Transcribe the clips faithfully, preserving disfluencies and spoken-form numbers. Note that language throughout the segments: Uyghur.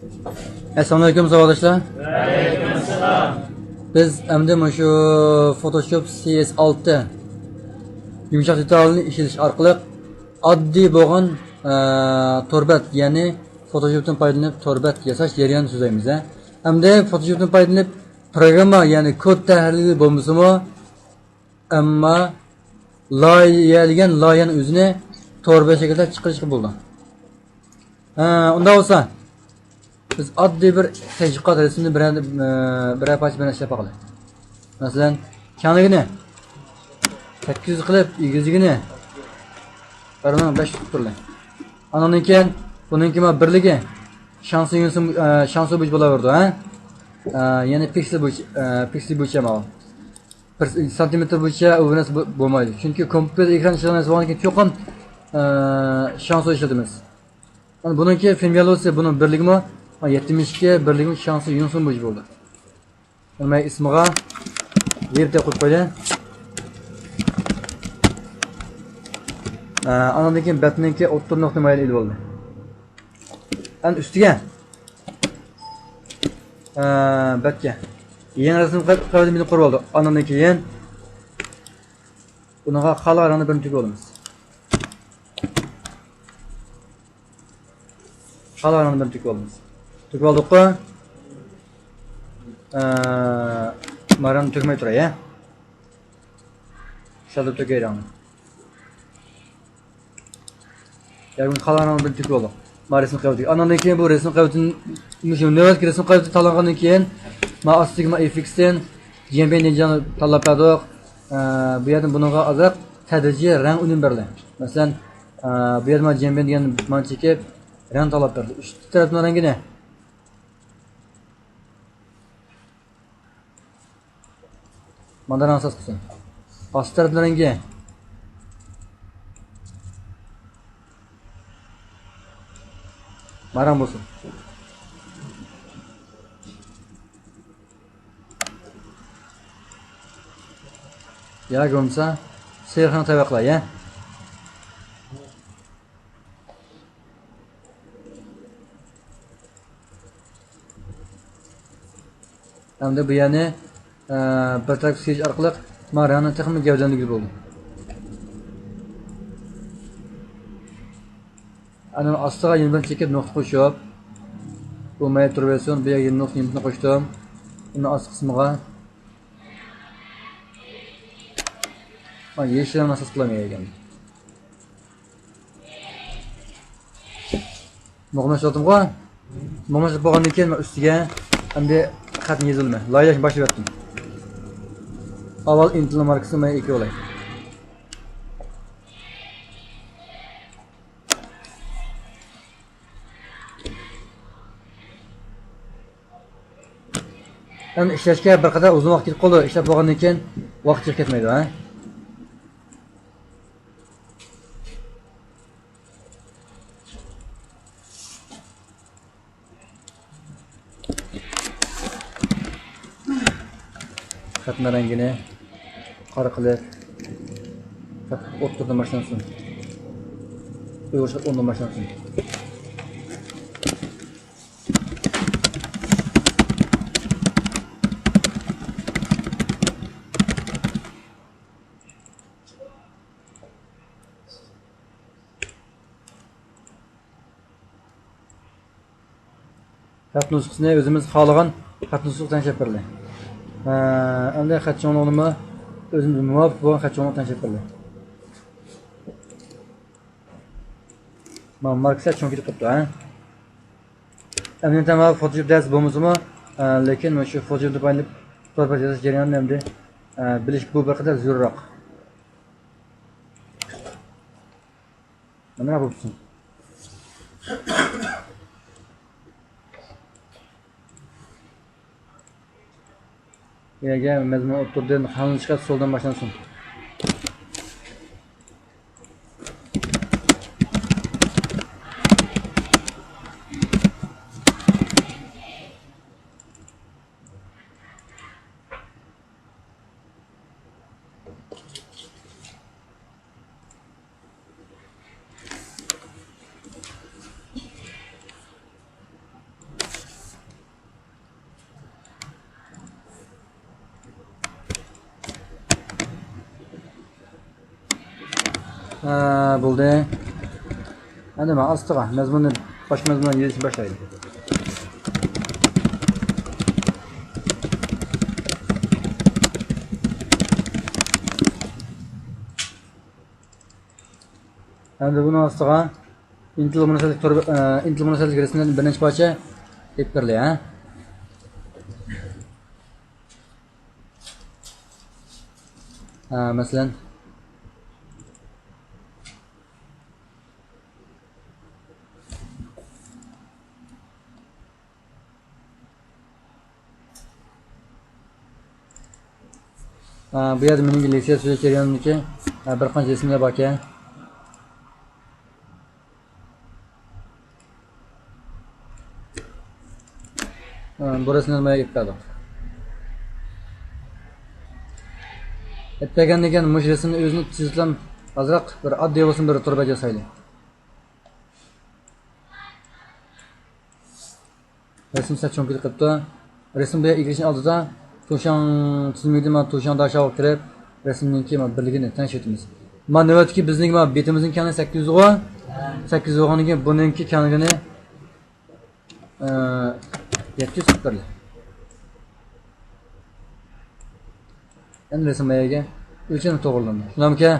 ئەسسالامۇئەلەيكۇم، ساۋاقداشلار. بىز ئەمدى مۇشۇ فوتوشوپ سى ئېس ئالتە يۇمشاق دېتالىنى ئىشلىتىش ئارقىلىق ئاددىي بولغان، ئە، تور بەت، يەنى فوتوشوپتىن پايدىلىنىپ تور بەت ياساش جەريانىنى سۆزلەيمىز، ھە. ئەمدى فوتوشوپتىن پايدىلىنىپ پروگرامما، يەنى كود تەھرىرلىگىلى بولمىسىمۇ، ئەمما لايىھەلىگەن لايىھەنىڭ ئۆزىنى تور بەت شەكلىدە چىقىرىشقا بولىدۇ. ھە، ئۇنداق بولسا، بىز ئاددىي بىر تەشۋىقات رەسىمىنى بىرەر، ئە، بىرەر پارچە بىلەن ئىشلەپ باقايلى. مەسىلەن، كەڭلىكىنى سەككىز يۈز قىلىپ، ئېگىزلىكىنى بىر مىڭ بەش يۈز قىلىپ تۇرىلى. ئاندىن كېيىن بۇنىڭكى مانا بىرلىكى شانسۇ يۈنسۇ، ئە، شانسۇ بويىچە بولاۋېرىدۇ، ھە؟ ئە، يەنى پىكسېل بويىچە، ئە، پىكسېل بويىچە ماۋۇ. بىر سانتىمېتىر بويىچە ئۇ بىر نەرسە بو-، بولمايدۇ. چۈنكى كومپيۇتېر ئېكران ئىشلەتكەن بولغاندىن كېيىن چوقۇم، ئە، شانسۇ ئىشلىتىمىز. مانا بۇنىڭكى فېميالوسى، بۇنىڭ بىرلىكىمۇ، مانا يەتمىش ئىككى، بىرلىكىمۇ شانسۇ يۈنسۇ بويىچە بولدى. مەن ئىسمىغا ۋېب دەپ قويۇپ قويدى. ئە، ئاندىن كېيىن بەتنىڭكى ئوتتۇرا نۇقتا مايىل ئىلى بولدى. ئەن ئۈستىگە، ئە، بەتكە يېڭى رەسىم قىلىپ، قىلىپ بىنى قۇرۇپ ئالدۇق. ئاندىن كېيىن بۇنىڭغا خالىغان رەڭنى بىرنى تۈگۈپ ئالىمىز. خالىغان رەڭنى بىرنى تۈگۈپ ئالىمىز. تۈگۈپ ئالدۇققۇ. ئە، ماراننى تۈگمەي تۇراي، ھە؟ شالدىپ تۆكەي رەڭنى. ياكى خالىغان رەڭنى بىرنى تۈگۈپ ئالدۇق. ما رەسىم قەۋىتىگە. ئاندىن كېيىن بۇ رەسىم قەۋىتىنى، مۇشۇ نۆۋەتتىكى رەسىم قەۋىتى تاللانغاندىن كېيىن، ما ئاستىدىكى ما ئېففېكستىن جيەنبيەن دېگەن تاللاپ بەردۇق. ئە، بۇ يەردىن بۇنىڭغا ئازراق تەدرىجىي رەڭ ئۈنۈم بەردى. مەسىلەن، ئە، بۇ يەردە مانا جيەنبيەن دېگەن مانا چېكىپ رەڭ تاللاپ بەردى. ئۈستى تەرەپنىڭ رەڭگىنى مانداق رەڭ ساز قىلسۇن. ئاستى تەرەپنىڭ رەڭگى ماراڭ بولسۇن. ياكى بولمىسا سېرىق رەڭ تەۋە قىلاي، يا. ئەمدى بۇ يەرنى، ئە، بىر تەرەپكە سىيىش ئارقىلىق ما رەڭنى تېخىمۇ گەۋدىلەندۈرگىلى بولىدۇ. ئەنە ئاستىغا يەنە بىر چېكىپ نۇقتا قوشۇپ، بۇ مەيدە تۇرۇۋەرسۇن. بۇ يەرگە يەنە نۇقتا يېنىكنى قوشتۇم. ئۇنىڭ ئاستى قىسمىغا مانا يېشىل رەڭنى ئاساس قىلىمەن يەرگە. مۇقىملاشتۇردۇمغۇ؟ مۇقىملاشتۇرۇپ بولغاندىن كېيىن مەن ئۈستىگە ئەمدى خەتنى يېزىۋالىمەن. لايىھەلەشنى باشلىۋەتتىم. ئاۋۋال ئىنتېل ماركىسىنى مەن ئېكىۋالاي. ئەمدى ئىشلەشكە بىر قەدەر ئۇزۇن ۋاقىت كېتىپ قالىدۇ. ئىشلەپ بولغاندىن كېيىن ۋاقىت جىق كەتمەيدۇ، ھە؟ خەتنىڭ رەڭگىنى قارا قىلىپ، خەت ئوتتۇرىدىن باشلانسۇن. ئۇيغۇرچە خەت ئوندىن باشلانسۇن. خەت نۇسخىسىنى ئۆزىمىز خالىغان خەت نۇسخىسىغا تەڭشەپ بېرىلى. ھە، ئەمدى خەت چوڭلۇقىنىمۇ ئۆزىمىزگە مۇۋاپىق بولغان خەت چوڭلۇقىغا تەڭشەپ بېرىلى. مانا ماركىسى چوڭ كېتىپ قاپتۇ، ھە. ئەمدى تامام فوتوشوپ دەرسى بولمىسىمۇ، ئە، لېكىن مانا شۇ فوتوشوپنى پايدىلىنىپ تور بەت ياساش جەريانىنى ئەمدى، ئە، بىلىش بۇ بىر قەدەر زۆرۈرراق. مانا بولۇپسۇن. يەرگە مەزمۇن ئوتتۇرىدىن خالىنى چىقىپ سولدىن باشلانسۇن. ھە، بولدى. ئەمدى مانا ئاستىغا مەزمۇننى، باش مەزمۇننى يېزىشنى باشلايلى. ئەمدى بۇنىڭ ئاستىغا ئىنتىل مۇناسىۋەتلىك تور، ئە، ئىنتىل مۇناسىۋەتلىك رەسىملەردىن بىر نەچچە پارچە ئېلىپ بېرىلى، ھە؟ ھە، مەسىلەن. ھە، بۇ يەردە مېنىڭ لېكسىيە سۆزلەش جەريانىمدىكى، ھە، بىر قانچە رەسىملەر باركەن. ھە، بۇ رەسىملەرنى مانا ئېلىپ بەردۇق. ئېلىپ بەرگەندىن كېيىن مۇشۇ رەسىمنى ئۆزىنى تىزىملام ئازراق بىر ئاددىي بولسۇن، بىر تور بەت ياسايلى. رەسىم سەل چوڭ كېتىپ قاپتۇ. رەسىم بۇ يەرگە ئېگىشنىڭ ئالدىدا توشاڭ تىزىملىكىدىن مانا توشاڭ داشاۋغا كىرىپ، رەسىمنىڭكى مانا بىرلىكىنى تەڭشىۋېتىمىز. مانا نۆۋەتتىكى بىزنىڭكى مانا بېتىمىزنىڭ كەڭلىكى سەككىز يۈزغۇ. سەككىز يۈز بولغاندىن كېيىن بۇنىڭكى كەڭلىكىنى، ئە، يەتتە يۈز قىلىپ بېرىلى. ئەمدى رەسىم بۇ يەرگە ئۆلچەملىك توغرىلىنىدۇ. شۇنداقمىكەن؟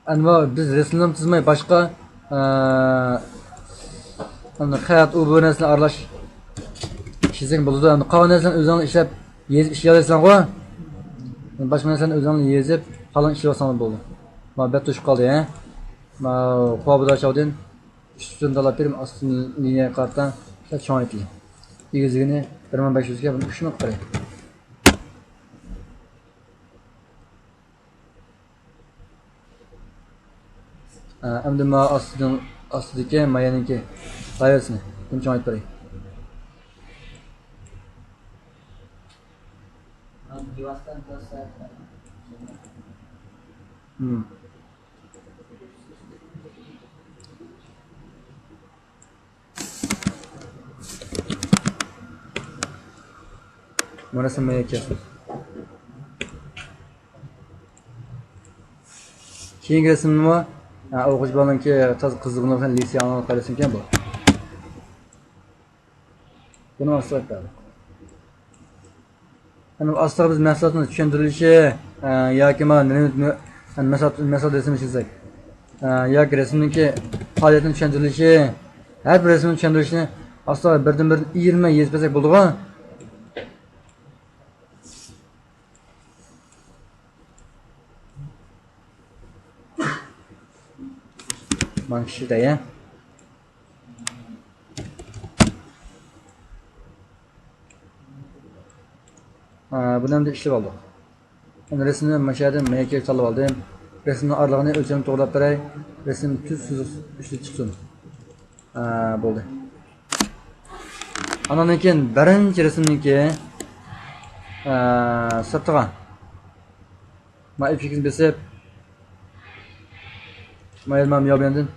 ئەنۋەر، بىز رەسىمنى تىزماي باشقا، ئە، خەت، ئۇ بۇ نەرسىلەرنى ئارىلاش ئىشلىسەك بولىدۇ. ئەمدى قالغان نەرسىلەرنى ئۆزۈڭلار ئىشلەپ، يېزىپ ئىشلىيالايسەنغۇ. باشقا نەرسىلەرنى ئۆزۈڭلار يېزىپ، قالغان ئىشلىۋالساڭلار بولىدۇ. مانا بەت توشۇپ قالدى، ھە؟ مانا خۇا بۇدا چاۋدىن ئۈستىدىن تاللاپ بېرىپ، ئاستىدىن لىنىيەگە قارىتا سەل چوڭايتىلى. ئېگىزلىكىنى بىر مىڭ بەش يۈزگە بىر ئۈچ مىڭ قىلىپ بېرەي. ئە، ئەمدى ما ئاستىدىن، ئاستىدىكى مايانىڭكى دائىرىسىنى بۇنى چوڭايتىپ بېرەي. مم. مانا سىلەر مەيەگە كەلسۇن. كېيىنكى رەسىمنىمۇ، ھە، ئوقۇغۇچى بالىنىڭكى تازا قىزىقىدىغان لېكسىيە ئاڭلىنىپ قالسۇنكەن بۇ. بۇنى ئاستىغا ئېلىپ بەردۇق. ئەنە ئاستىغا بىز مەھسۇلاتنىڭ چۈشەندۈرۈلۈشى، ئە، ياكى مانا نېمە، مەھسۇلات، مەھسۇلات رەسىمى ئىشلىسەك، ئە، ياكى رەسىمنىڭكى پائالىيەتنىڭ چۈشەندۈرۈلۈشى، ھەر بىر رەسىمنىڭ چۈشەندۈرۈلۈشىنى ئاستىغا بىردىن بىر ئېلىپ يېزىپ بەرسەك بولىدىغۇ. مانا شۇ دەيە. ھە، بۇنى ئەمدى ئىشلىۋالدۇق. ئەمدى رەسىمنى مانا شۇ يەردىن مەيەككە تاللىۋالدىم. رەسىمنىڭ ئارىلىقىنى ئۆلچەمنى توغرىلاپ بېرەي. رەسىم تۈز سىزىق ئۈستىدە چىقسۇن. ھە، بولدى. ئانان كېيىن بىرىنچى رەسىمنىڭكى، ھە، سىرتىغا. ما ئېف ئىككىنى بېسىپ، ما يەردە ما مياۋيەندىن،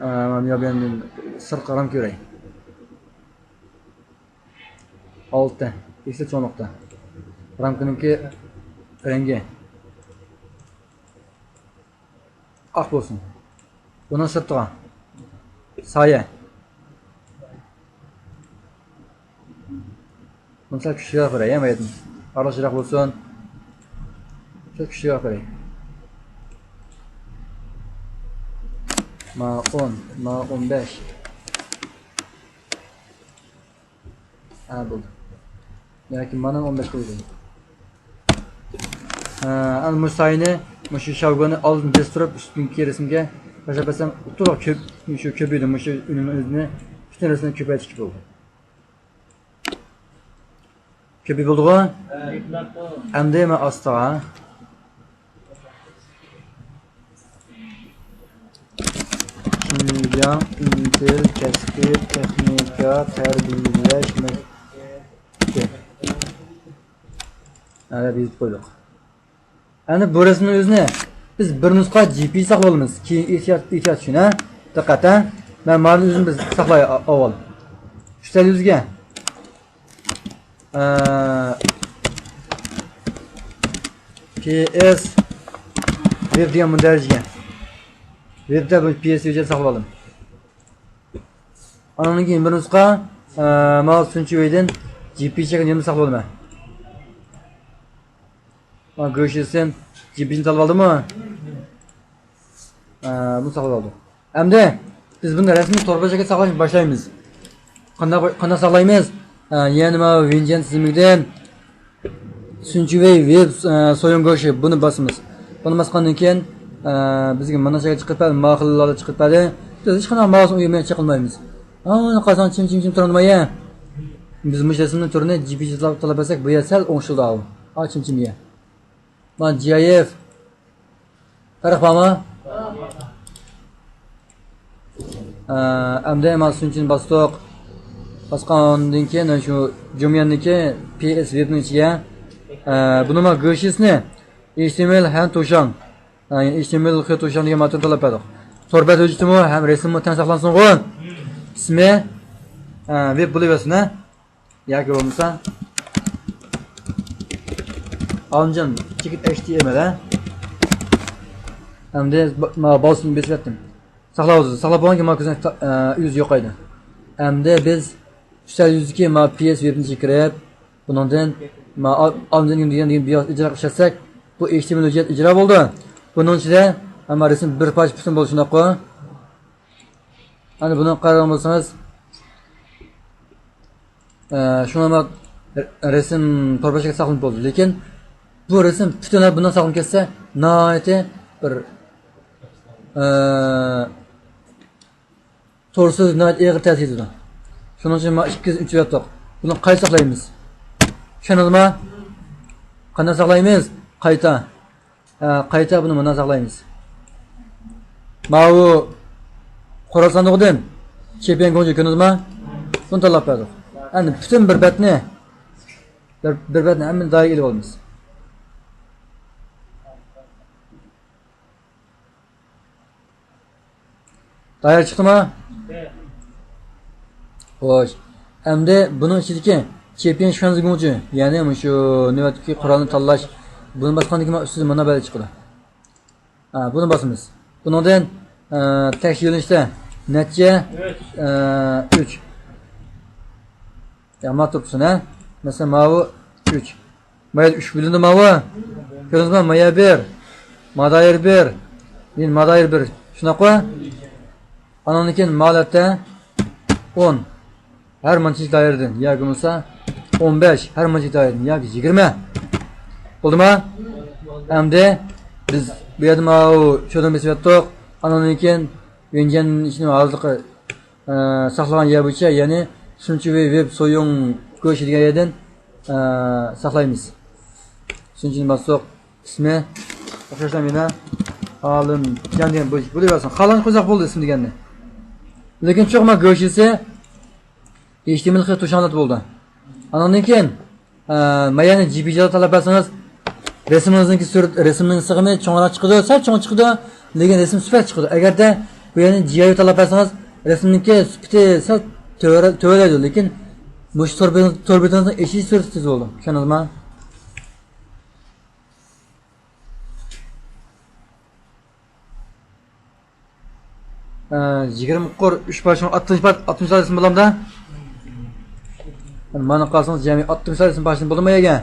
ئە، ما مياۋيەندىن سىرتقا رامكا بېرەي. ئالتە پىكسېل چوڭلۇقتا. رامكىنىڭكى رەڭگى ئاق بولسۇن. بۇنىڭ سىرتىغا سايە. بۇنى سەل كۈچلۈكرەك بېرەي، يا مايدىن. ئارىلىق يىراق بولسۇن. سەل كۈچلۈكرەك بېرەي. ما ئون، ما ئون بەش. ھە، بولدى. ياكى مانا ئون بەش قويدۇم. ھە، ئەنە مۇشۇ سايىنى، مۇشۇ شاۋگۇنى ئالدىن بېسىپ تۇرۇپ، ئۈستۈنكى رەسىمگە تاشلاپ بەرسەم، ئۇتۇق كۆپ، مۇشۇ كۆپىيىدۇ، مۇشۇ ئۈنۈمنىڭ ئۆزىنى پۈتۈن رەسىمنى كۆپەيتىشكە بولىدۇ. كۆپىيىپ بولدىغۇ؟ ئەمدى مەن ئاستىغا شىنجاڭ ئىنتىل كەسپىي تېخنىكا تەربىيەلەش مەكتىپى. ھە، دەپ يېزىپ قويدۇق. ئەنە بۇ رەسىمنىڭ ئۆزىنى بىز بىر نۇسخا جىپى ساقلاپ ئالىمىز. كېيىن ئېھتىيات، ئېھتىيات ئۈچۈن، ھە؟ دىققەت، ھە؟ مەن مانى ئۆزۈم بىز ساقلاي ئا-، ئاۋۋال. ئۈستەل يۈزگە. ئە، پي ئېس ۋېب دېگەن مۇندەرىجىگە. ۋېبتە بۇ پي ئېس ۋېبچە ساقلاپ ئالدىم. ئانىڭدىن كېيىن بىر نۇسخا، ئە، ماۋۇ سۈنچى ۋېيدىن جي پى جىگنى يەنە ساقلاپ ئالىمەن. ھا، گۆشىسىن جىپىنى سالىۋالدىمۇ؟ ھە، بۇنى سالىۋالدى. ئەمدى بىز بۇنى رەسمىي تور بەتلەرگە ساقلاشنى باشلايمىز. قانداق، قانداق ساقلايمىز؟ ھە، يەنە ماۋۇ ۋېنجيەن تىزىملىكىدىن سۈنچۈۋېي ۋېب، ھە، سويۇڭ گۆشى، بۇنى باسىمىز. بۇنى باسقاندىن كېيىن، ھە، بىزگە مانا شەكىل چىقىپ بەردى، ماخىللاردا چىقىپ بەردى. بىز ھېچقانداق ماۋۇسىنى ئۇيۇمىنى چېقىلمايمىز. ھە، قارىساڭ چىم، چىم، چىم تۇرامدۇ يە؟ بىز مۇشۇ رەسىمنىڭ تۈرىنى جىپىجى تاللاپ بەرسەك، بۇ يەر سەل ئوڭشىلىدۇ. ھە، چىم، چىم يە. مانا جىئايىف. پەرق بارمۇ؟ ئە، ئەمدى مانا سۈنچىنى باستۇق. باسقاندىن كېيىن شۇ جۇميەننىڭكى پي ئېس ۋېبنىڭ ئىچىگە، ئە، بۇنىڭ مانا گۆشىسىنى ئېچ تى ئېم ئېل ھەم توشاڭ، ئە، ئېچ تى ئېم ئەل خې توشاڭ دېگەن ماتېرىيال تاللاپ بەردۇق. تور بەت ھۆججىتىمۇ ھەم رەسىممۇ تەڭ ساقلانسۇنغۇ. ئىسمى، ئە، ۋېب بولۇۋەرسۇن، ھە. ياكى بولمىسا ئالىمجان چېكىت ئەيچ تى ئېم ئېل، ھە؟ ئەمدى با-، ما-، باۋسىنى بېسىۋەتتىم. ساقلاۋاتىدۇ. ساقلاپ بولغاندىن كېيىن ما كۆزنەك تا-، ئە، يۈز يوقايدۇ. ئەمدى بىز ئۈستەل يۈزىدىكى ما پي ئېس ۋېبنى چىقىرىپ، بۇنىڭدىن ما ئال-، ئالىمجان دېگەن، دېگەن، دېگەن بىر ئىجرا قىلىشاتسەك، بۇ ئېچ تى ئېم ئېل ھۆججەت ئىجرا بولدى. بۇنىڭ ئىچىدە ئەمما رەسىم بىر پارچە پۈتۈن بولدى، شۇنداققۇ؟ ئەنە بۇنى قارىغان بولسىڭىز، ئە، شۇڭا رەسىم تور بەتلەرگە ساقلىنىپ بولدى. لېكىن بۇ رەسىم پۈتۈنلەي بۇنداق ساقلىنىپ كەتسە، ناھايىتى بىر، ئە، توغرىسى ناھايىتى ئېغىر تەسىر يېتىدۇ. شۇنىڭ ئۈچۈن مانا ئىككى يۈز ئۈچ ياتتۇق. بۇنى قايتا ساقلايمىز. چۈشەندىڭىزمۇ؟ قانداق ساقلايمىز؟ قايتا. ھە، قايتا بۇنى مۇنداق ساقلايمىز. ماۋۇ قورال ساندۇقىدىن چېپىيەن گۇڭجى كۆردىڭىزمۇ؟ بۇنى تاللاپ بەردۇق. ئەمدى پۈتۈن بىر بەتنى، بىر، بىر بەتنى ھەممىنى دائىرىگە ئېلىپ ئالىمىز. دائىرە چىقتىمۇ؟ خوش. ئەمدى بۇنىڭ ئىچىدىكى چېپىيەن شۈەنزى گۇڭجى، يەنى مۇشۇ نۆۋەتتىكى قورالنى تاللاش، بۇنى باسقاندىن كېيىن ئۈستىدە مانا بەلگە چىقىدۇ. ھە، بۇنى باسىمىز. بۇنىڭدىن، ئە، تەكشى يۆنىلىشتە نەچچە؟ ئۈچ. ئە، ئۈچ. يا، ما تۇرۇپسەن، ھە؟ مەسىلەن، ماۋۇ ئۈچ. ما يەردە ئۈچ بۆلۈندى ماۋۇ. كۆردىڭىزمۇ؟ ما يەر بىر. ما دائىرە بىر. يەنى ما دائىرە بىر. شۇنداققۇ؟ ئانىڭدىن كېيىن ما ھالەتتە ئون. ھەر مانچىلىك دائىرىدىن ياكى بولمىسا ئون بەش، ھەر مانچىلىك دائىرىدىن ياكى يىگىرمە. بولدىما؟ ئەمدى بىز بۇ يەردە ماۋۇ چۆدۈڭ بېسىۋەتتۇق. ئانىڭدىن كېيىن ۋېنجيەن ئىچىنى ھازىرقى، ئە، ساقلىغان يەر بويىچە، يەنى سۈنچۈۋېي ۋېب سويۇڭ گۆشى دېگەن يەردىن، ئە، ساقلايمىز. سۈنچۈنى باستۇق. ئىسمى ئوخشاشلا مېنى ئالىمجان دېگەن بولۇۋەرسۇن. خالىغانچە قويساق بولدى ئىسىم دېگەننى. لېكىن چوقۇم گۆشىسى ئېچ تى ئېم ئېل خې توشاڭلىق بولدى. ئانىڭدىن كېيىن، ئە، ما يەرنى جي پى جىدا تاللاپ بەرسىڭىز، رەسىمىڭىزنىڭكى سۈرەت، رەسىمنىڭ سىغىمى چوڭراق چىقىدۇ، سەل چوڭ چىقىدۇ، لېكىن رەسىم سۈپەت چىقىدۇ. ئەگەردە بۇ يەرنى جى ئاي ئاي تاللاپ بەرسىڭىز، رەسىمنىڭكى سۈپىتى سەل تۆۋەنلەيدۇ، لېكىن مۇشۇ تور بېتىڭىزنىڭ ئېچىش سۈرئىتى تېز بولىدۇ. چۈشەندىڭىزمۇ؟ ئە، يىگىرمە قۇر ئۈچ پارچىنىڭ ئاتمىش پار-، ئاتمىش پارچىسى بولامدا؟ مانا قارىسىڭىز، جەمئىي ئاتمىش پارچىسى بولدىمۇ يەگە؟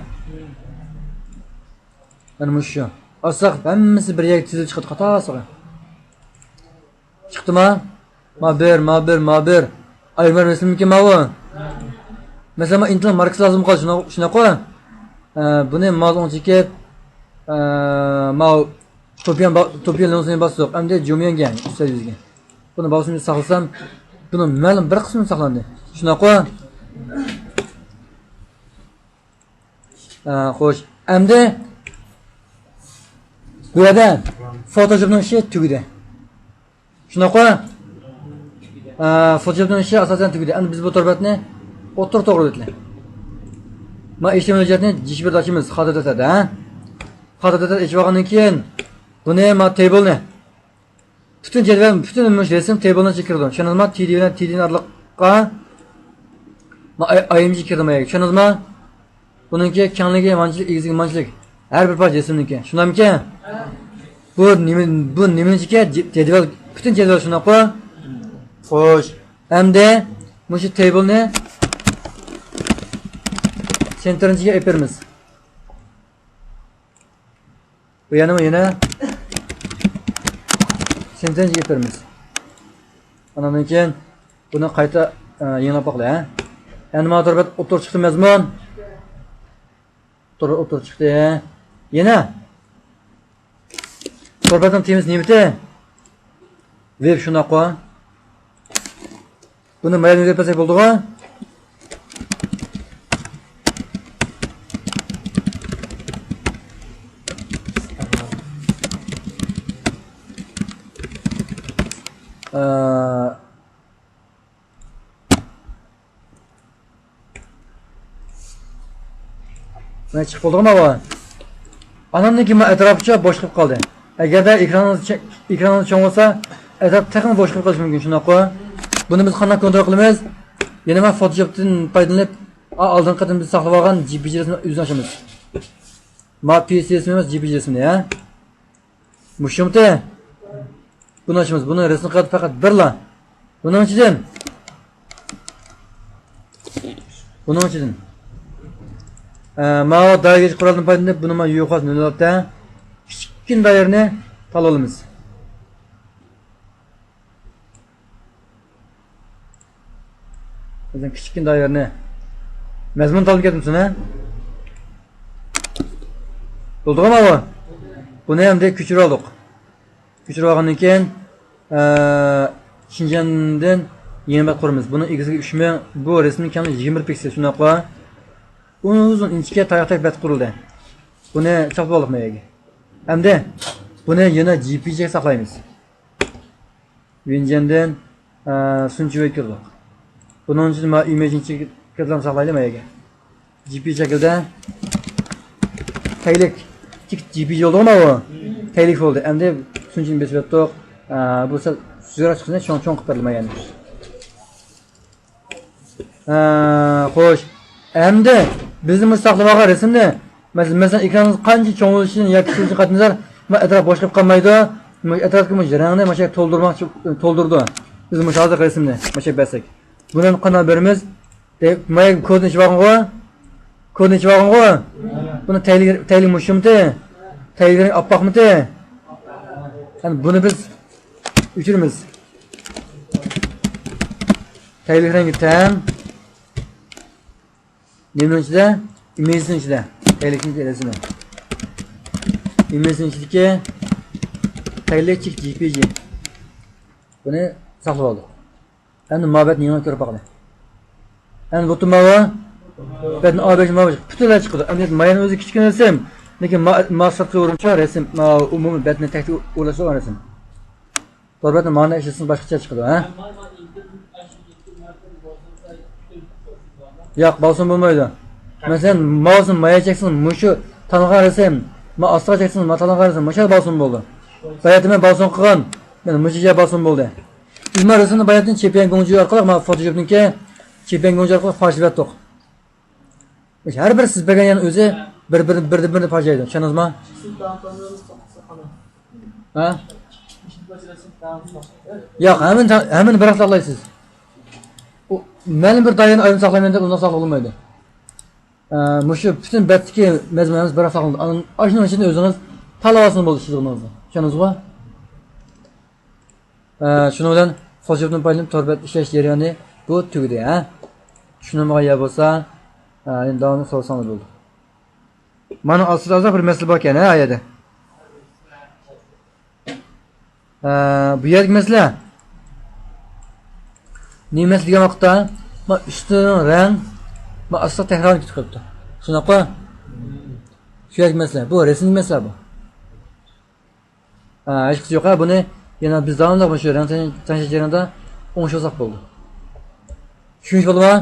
مانا مۇشۇ شۇ. ئالساق ھەممىسى بىر يەرگە تىزىلىپ چىقىدۇ، قاتارسىغا. چىقتىما؟ ما بىر، ما بىر، ما بىر. ئايرىم ئايرىم رەسىمكەن ماۋۇ. مەسىلەن، ما ئىنتېل ماركىسى لازىم قالدى، شۇنداق، شۇنداققۇ؟ ئە، بۇنى ماۋۇ ئوڭ چېكىپ، ئە، ماۋۇ توپيان با-، توپيان لوڭسىنى باستۇق. ئەمدى جۇميەنگە ئۈستەل يۈزگە. بۇنى باۋسىنى ساقلىسام، بۇنىڭ مەلۇم بىر قىسمى ساقلاندى. شۇنداققۇ؟ ئە، خوش. ئەمدى بۇ يەردە فوتوشوپنىڭ ئىشى تۈگىدى. شۇنداققۇ؟ ئە، فوتوشوپنىڭ ئىشى ئاساسەن تۈگىدى. ئەمدى بىز بۇ تور بەتنى ئوتتۇرا توغرا ئۆتلى. ما ئېچ تى ئېم ئېل ھۆججەتنى جىش بىر ئاچىمىز، خاتا دەپتەردە، ھە؟ خاتا دەپتەر ئېچىپ ئالغاندىن كېيىن بۇنى ما تېبىلنى پۈتۈن جەدۋەل، پۈتۈن مۇشۇ رەسىم تېبىلنىڭ ئىچىگە كىرىدۇ. چۈشەندىڭىزما؟ تى دى بىلەن تى دىنىڭ ئارىلىققا ما-، ئاي-، ئايرىمچە كىرىدۇ ما يەرگە. چۈشەندىڭىزما؟ بۇنىڭكى كەڭلىكى مانچىلىك، ئېگىزلىكى مانچىلىك. ھەر بىر پارچە رەسىمنىڭكى. شۇنداقمىكەن؟ بۇ نېمە، بۇ نېمىنىڭكى جە-، جەدۋەل، پۈتۈن جەدۋەل شۇنداققۇ؟ خوش. ئەمدى مۇشۇ تېبىلنى سېنتىرنىڭ ئىچىگە ئېلىپ بېرىمىز. بۇ يەنىمۇ يەنە سېنتىنچىگە ئېلىپ بېرىمىز. ئاندىن كېيىن بۇنى قايتا، ئە، يېڭىلاپ باقىلى، ھە؟ ئەمدى مانا تور بەت ئوتتۇرىغا چىقتى مەزمۇن. ئوتتۇرا، ئوتتۇرىغا چىقتى. يەنە تور بەتنىڭ تېمىسى نېمىتى؟ ۋېب شۇنداققۇ. بۇنى مايان ئۆزگەرتمەسلىك بولىدىغۇ؟ ئە، مانا چىقىپ بولدىغۇ ماۋۇ. ئاناندىن كېيىن مانا ئەتراپىچە بوش قېلىپ قالدى. ئەگەردە ئېكرانىڭىز چە-، ئېكرانىڭىز چوڭ بولسا، ئەتراپ تېخىمۇ بوش قېلىپ قېلىشى مۇمكىن، شۇنداققۇ؟ بۇنى بىز قانداق كونترول قىلىمىز؟ يەنە مانا فوتوشوپتىن پايدىلىنىپ، ئا، ئالدىنقى قېتىم بىز ساقلىۋالغان جي پى جى رەسىمنى ئۆزىنى ئاچىمىز. مانا پى ئېس دى رەسىمى ئەمەس، جي پى جى رەسىمنى، ھە؟ مۇشۇمتى؟ بۇنى ئاچىمىز. بۇنىڭ رەسىم قەۋىتى پەقەت بىرلا. بۇنىڭ ئىچىدىن، بۇنىڭ ئىچىدىن، ئە، ماۋۇ دائىرىگە قورالدىن پايدىلىنىپ، بۇنى مانا يۇقىرى نۆۋەتتە كىچىككىنە دائىرىنى تاللىۋالىمىز. بىزنىڭ كىچىككىنە دائىرىنى. مەزمۇن تاللىنىپ كەتمىسۇن، ھە؟ بولدىغۇ ماۋۇ؟ بۇنى ئەمدى كۆچۈرۈۋالدۇق. كۆچۈرۈۋالغاندىن كېيىن، ئە، شىنجەندىن يېڭى بەت قۇرىمىز. بۇنىڭ ئېگىزلىكى ئۈچ مىڭ، بۇ رەسىمنىڭ كەڭلىكى يىگىرمە بىر پىكسېل، شۇنداقلا ئۇزۇن ئىنچىكە تاياقتەك بەت قۇرۇلدى. بۇنى چاپلىۋالدۇق ما يەرگە. ئەمدى بۇنى يەنە جي پى جىگە ساقلايمىز. ۋىنجەندىن، ئە، سۇنچىۋېي كىردۇق. بۇنىڭ ئۈچۈن ما ئىمېجنى چېكىتلارنى ساقلايلى ما يەرگە. جي پى شەكىلدە تەگلىك. جي پى جى بولدىغۇ ماۋۇ؟ تەگلىك بولدى. ئەمدى سۇنچىنى بېسىپ ئۆتتۇق. ئە، بۇ سەل سۈزۈكرەك چىقسۇن، چوڭ، چوڭ قىلىپ بەردىم مەن يەنە. ھە، خوش. ئەمدى بىزنى مۇشۇ ساقلىۋالغان رەسىمنى، مەسىلەن، مەسىلەن، ئېكرانىڭىز قانچە چوڭ بولۇشىدىن ياكى كىچىك بولۇشىدىن قەتئىينەزەر، مانا ئەتراپ بوش قېلىپ قالمايدۇ. مۇشۇ ئەتراپتىكى مۇشۇ رەڭنى مانا شۇ يەرگە تولدۇرماقچى، تولدۇرىدۇ. بىز مۇشۇ ھازىرقى رەسىمنى مانا شۇ يەرگە بەرسەك. بۇنى قانداق بېرىمىز؟ دەپ، مانا يەرگە كودنى ئېچىۋالغانغۇ؟ كودنى ئېچىۋالغانغۇ؟ بۇنى تەگلىك، تەگلىك مۇشۇمتى؟ تەگلىك رەڭ ئاپئاقمىتى؟ يەنى بۇنى بىز ئۆچۈرىمىز. تەگلىك رەڭگى تەڭ. نېمىنىڭ ئىچىدە؟ ئىمېجنىڭ ئىچىدە. تەگلىكنىڭ رەسىمى. ئىمېجنىڭ ئىچىدىكى تەگلىك جي پى جى. بۇنى ساقلىۋالدۇق. ئەمدى ما بەتنى يېڭى كۆرۈپ باقىلى. ئەمدى بۇتۇ ماۋۇ بەتنى ئا بەش ما بەش پۈتۈنلەي چىقىدۇ. ئەمدى مايانىڭ ئۆزى كىچىككىنە رەسىم. لېكىن ما، ما سىرتقى ئورۇنچە رەسىم، ما ئومۇمىي بەتنى تەكتى ئورۇنلاشتۇرغان رەسىم. تور بەتنى مانا ئىشلىسىڭىز باشقىچە چىقىدۇ، ھە؟ ياق، بالسون بولمايدۇ. مەسىلەن، ماۋۇسىنى مايا چەكسىڭىز، مۇشۇ تاللىغان رەسىم، ما ئاستىغا چەكسىڭىز، ما تاللىغان رەسىم، مۇشۇ بالسون بولدى. باياتىن مەن بالسون قىلغان، مەن مۇشۇ جاي بالسون بولدى. بىز ما رەسىمنى باياتىن چېپيەن گۇڭجۇ ئارقىلىق، ما فوتوشوپنىڭكى چېپيەن گۇڭجۇ ئارقىلىق پارچىلىۋەتتۇق. ھەر بىر سىز بەرگەن يەنى ئۆزى بىر، بىر، بىردىن بىرنى پارچىلايدۇ، چۈشەندىڭىزما؟ ھە؟ ياق، ھەممىنى، ھەممىنى بىراق ساقلايسىز. ئۇ، مەلۇم بىر دائىرىنى ئايرىم ساقلايمەن دەپ ئۇنداق ساقلىغىلى بولمايدۇ. ئە، مۇشۇ پۈتۈن بەتتىكى مەزمۇن ھەممىسى بىراق ساقلىنىدۇ. ئاشۇنىڭ ئىچىدىن ئۆزىڭىز تاللىۋالسىڭىز بولدى ئىشلىتىدىغىنىڭىزنى. چۈشەندىڭىزغۇ؟ ئە، شۇنىڭ بىلەن فوتوشوپتىن پايدىلىنىپ تور بەت ئىشلەش جەريانى بۇ تۈگىدى، ھە؟ چۈشىنىلمىگەن يەر بولسا، ئە، يەنە داۋاملىق سورىساڭلار بولىدۇ. مانا ئاستىدا ئازراق بىر مەسىلە باركەن، ھە، ئايەدە. ئە، بۇ يەردىكى مەسىلە نېمە مەسىلە دېگەن ۋاقىتتا، ما ئۈستىنىڭ رەڭ، ما ئاستىغا تەكرارلىنىپ كېتىپ قېلىپتۇ. شۇنداققۇ؟ شۇ يەردىكى مەسىلە. بۇ رەسىمدىكى مەسىلە بۇ. ھە، ھېچقىسى يوق، ھە، بۇنى يەنە بىز داۋاملىق مۇشۇ رەڭ تەڭشەش جەريانىدا ئوڭشىۋالساق بولدى. چۈشىنىش بولدىما؟